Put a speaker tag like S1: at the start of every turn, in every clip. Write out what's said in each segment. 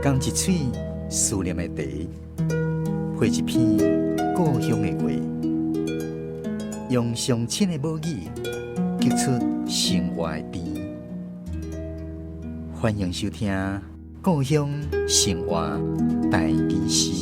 S1: 仝一喙思念的茶，配一篇故鄉的話，用上親的母語，激出生活的甜。歡迎收聽《故鄉生活台語詩》。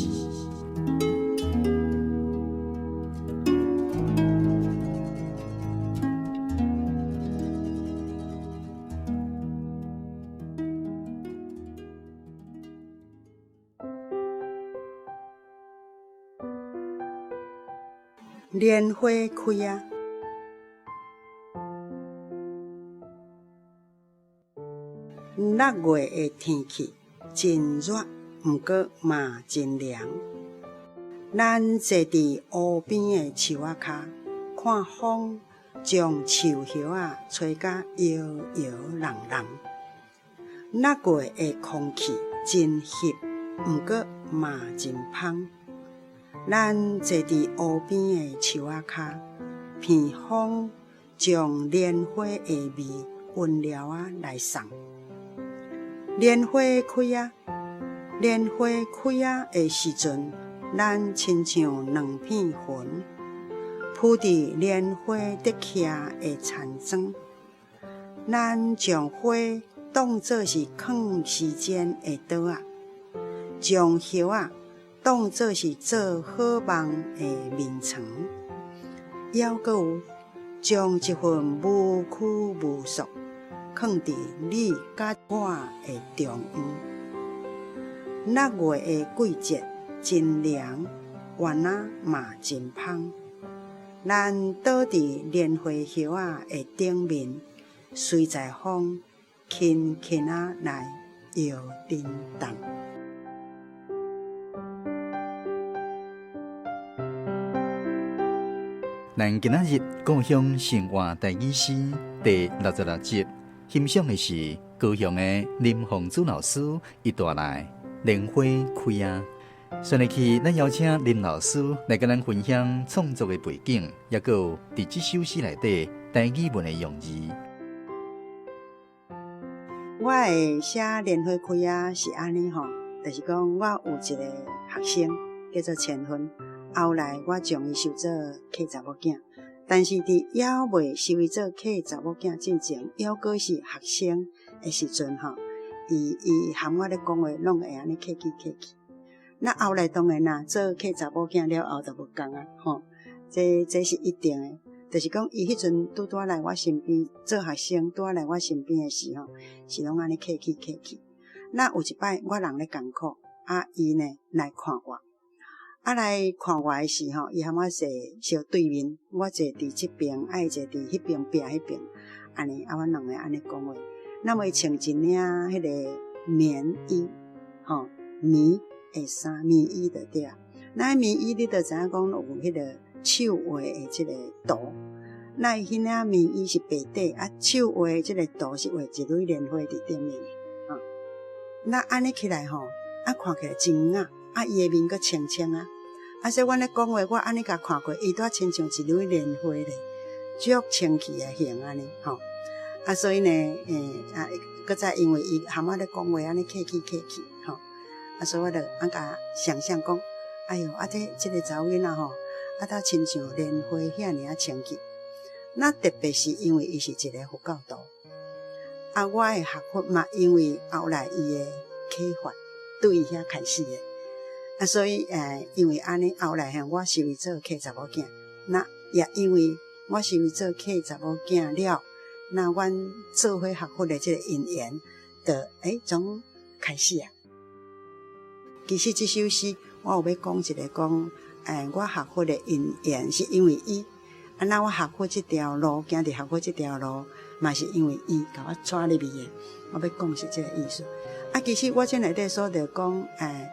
S2: 蓮花開啊！六月的天氣真熱，毋過嘛真涼。咱坐佇湖邊的樹仔跤，看風將樹葉仔吹甲搖搖弄弄。六月的空氣真翕，毋過嘛真芳。咱坐佇湖邊的樹仔跤，鼻風將蓮花的味溫柔仔來送。蓮花開啊，蓮花開啊的時陣，咱親像兩片雲，浮佇蓮花得徛的田莊。咱將花當做是囥時間的桌仔，將葉仔當做是做好夢的眠床，猶閣有將這份無拘無束囥佇你佮我的中央。六月的季節真涼，原仔嘛真芳。咱倒佇蓮花葉仔的頂面，隨在風輕輕仔來搖振動。
S1: 咱今仔日故鄉生活台語詩第66集，欣賞的是高雄的林鳳珠老師伊帶來蓮花開啊。順下去，咱邀請林老師來佮咱分享創作的背景，抑閣有佇這首詩內底台語文的用字。
S2: 我會寫蓮花開啊，是按呢吼，就是講我有一個學生叫做千芬，後來我將伊收做契查某囝，但是佇猶未收伊做契查某囝進前，猶閣是學生的時陣吼，伊伊含我咧講話，攏會按呢客氣客氣。那後來當然啦，做契查某囝了後就無仝啊，吼，這這是一定的。就是講，伊彼陣拄拄仔來我身邊做學生，拄仔來我身邊的時候，是攏按呢客氣客氣。那有一擺我人咧艱苦，啊，伊呢來看我，啊來看我的時候，伊含我坐相對面，我坐佇這邊，啊伊坐佇彼邊壁彼邊，按呢啊，阮兩个按呢講話。那麼伊穿一領彼个棉衣，吼棉的衫，棉衣就對啊。那棉衣你就知影講有彼个手畫的這个圖，那伊彼領棉衣是白底，啊手畫的這个圖是畫一蕊蓮花佇頂面，吼。那按呢起來吼，啊看起來真雅，啊伊的面閣清清啊，啊所以阮咧講話，我按呢共看過，伊拄仔親像一蕊蓮花咧，足清氣的形按呢，吼。啊所以呢，欸啊，閣再因為伊含我咧講話按呢客氣客氣，吼。啊所以我就按共想像講，哎喲，啊這這个查某囡仔吼。啊，搭親像蓮花遐爾仔清氣。那特別是因為伊是一个佛教徒，啊，我的學佛嘛，因為後來伊的啟發，對伊遐開始的。啊，所以欸，因為按呢，後來吼，我收伊做契查某囝。那也因為我收伊做契查某囝了，那阮做伙學佛的這个因緣，就欸總開始啊。其實這首詩，我有欲講一个講。欸，我學佛的因緣是因為伊，啊，那我學佛這條路，行佇學佛這條路，嘛是因為伊共我帶入去的。我欲講是這个意思。啊，其實我這內底所著講，欸，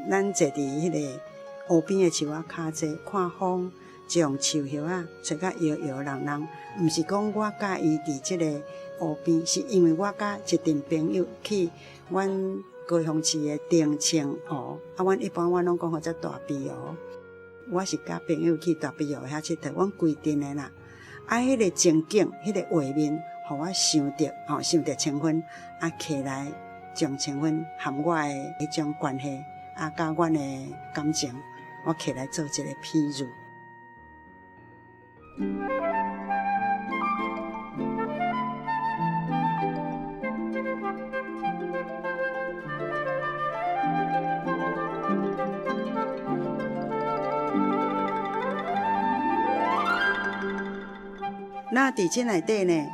S2: 咱坐佇彼个湖邊的樹仔跤坐，看風將樹葉仔吹甲搖搖弄弄，毋是講我佮伊佇這个湖邊，是因為我佮一陣朋友去阮高雄市的澄清湖，啊，阮一般阮攏講號做大埤湖。我是佮朋友去大埤湖遐𨑨迌，阮規陣的啦。啊，彼个情景，彼个畫面，予我想著，吼，想著千芬，啊，提來將千芬和我的彼種關係，啊，佮阮的感情，我摕來做一個譬喻。那佇這內底呢，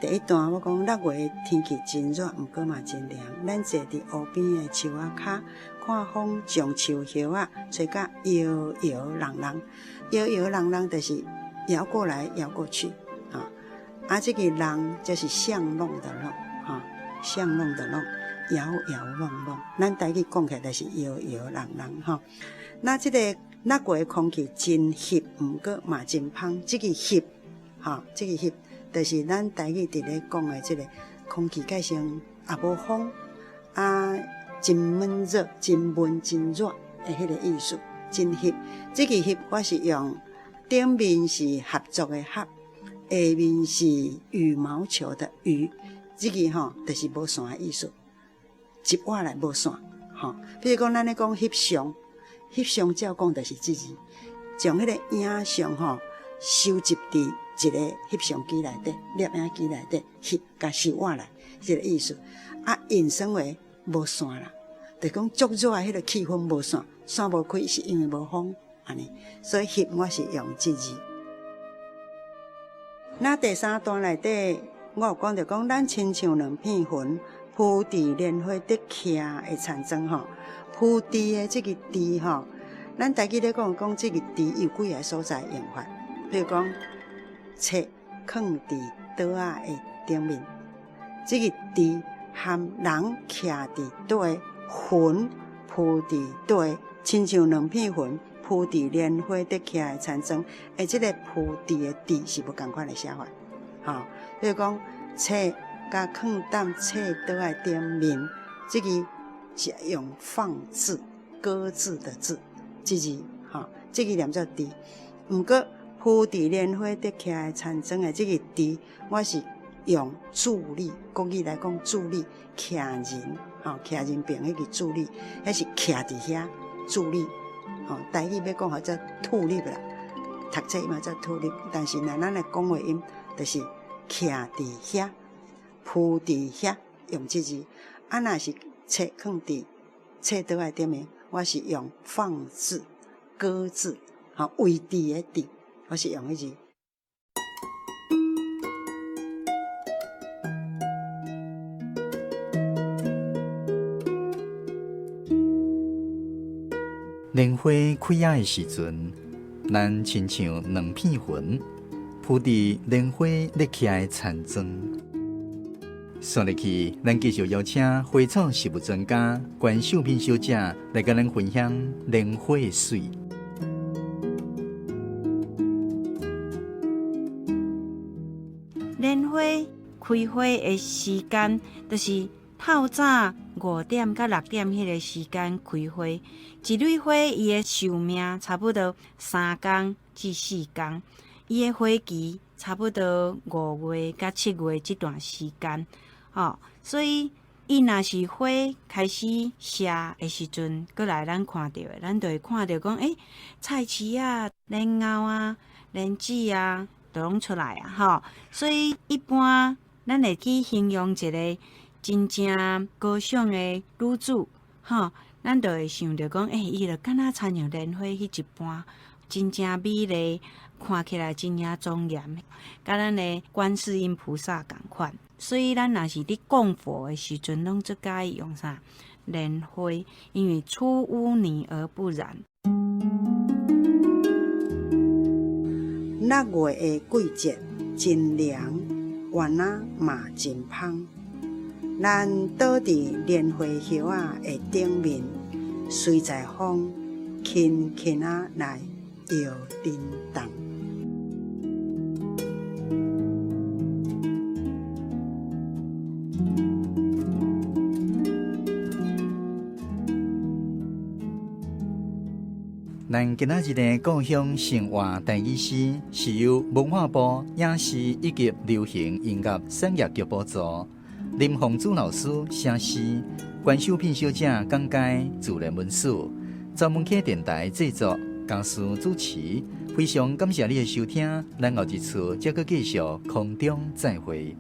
S2: 第一段我講六月天氣真熱，毋過嘛真涼。咱坐佇湖邊的樹仔跤，看風將樹葉仔吹甲搖搖弄弄，搖搖弄弄就是搖過來搖過去，啊！啊，這個弄就是巷弄的弄，哈，巷弄的弄，搖搖弄弄。咱台語講起來就是搖搖弄弄，吼。那這個六月空氣真翕，毋過嘛真芳，這個翕。吼，這個翕就是咱台語佇咧講的這個空氣蓋性也無風，啊，真悶熱、真悶、真熱的彼個意思，真翕。這個翕我是用頂面是合作的合，下面是羽毛球的羽，這個吼就是無線的意思，一活來無線，吼。比如講，咱咧講翕相，翕相照講就是這字，將彼個影像吼收集佇一個翕相機內底，攝影機內底翕，共收活來，這個意思。啊，引申為無線啦，就講足熱的彼個氣氛無線，散無開是因為無風，按呢。所以翕我是用這字。那第三段內底，我有講著講，咱親像兩片雲鋪佇蓮花得徛的田莊吼，鋪佇的這個佇吼，咱台語咧講講這個佇有幾个所在用法，比如講。冊囥佇桌仔的頂面，這個佇含人徛佇底，雲鋪佇底，親像兩片雲鋪佇蓮花得徛的田莊。欸，這個鋪佇的佇是無仝款的寫法，吼。比如講，冊共囥佇冊桌仔頂面，這個是用放置、擱置的置，這字，吼，這個念做佇。毋過。鋪佇蓮花得徛的田莊的這個佇，我是用佇立，國語來講佇立，徛人，吼，徛人爿彼個佇立，彼是徛佇遐佇立，吼，台語欲講號做禿立啦，讀冊嘛做禿立，但是若咱的講話音，就是徛佇遐，鋪佇遐，用這字，啊，若是冊囥佇冊桌仔頂面，我是用放置、擱置，吼，位置的置。我是用彼字。
S1: 蓮花開仔的時陣，咱親像兩片雲鋪佇蓮花咧徛的田莊。紲落去，咱繼續邀請花草植物專家關秀萍小姐來佮咱分享蓮花的媠。
S3: 蓮花開花的時間，就是透早五點到六點彼个時間開花。一蕊花伊的壽命差不多三工至四工，伊的花期差不多五月到七月這段時間。吼，所以伊若是花開始謝的時陣，閣來咱看著的，咱就會看著講，欸，菜市仔、蓮藕啊、蓮子啊，都攏出來啊，吼。所以一般咱會去形容一個真正高尚的女子，吼，咱就會想著講，欸，伊就敢若親像蓮花彼一般，真正美麗，看起來真正莊嚴，佮咱的觀世音菩薩仝款。所以咱若是佇供佛的時陣，攏最佮意用啥？蓮花，因為出污泥而不染。
S2: 六月的季節真涼，原仔嘛真芳。咱倒佇蓮花葉仔的頂面，隨在風輕輕仔來搖振動。
S1: 咱今仔日的故鄉生活台語詩，是由文化部影視以及流行音樂產業局補助，林鳳珠老師寫詩，關秀聘小姐講解自然文史，走門溪電台製作，家事主持。非常感謝你的收聽，咱後一次再閣繼續空中再會。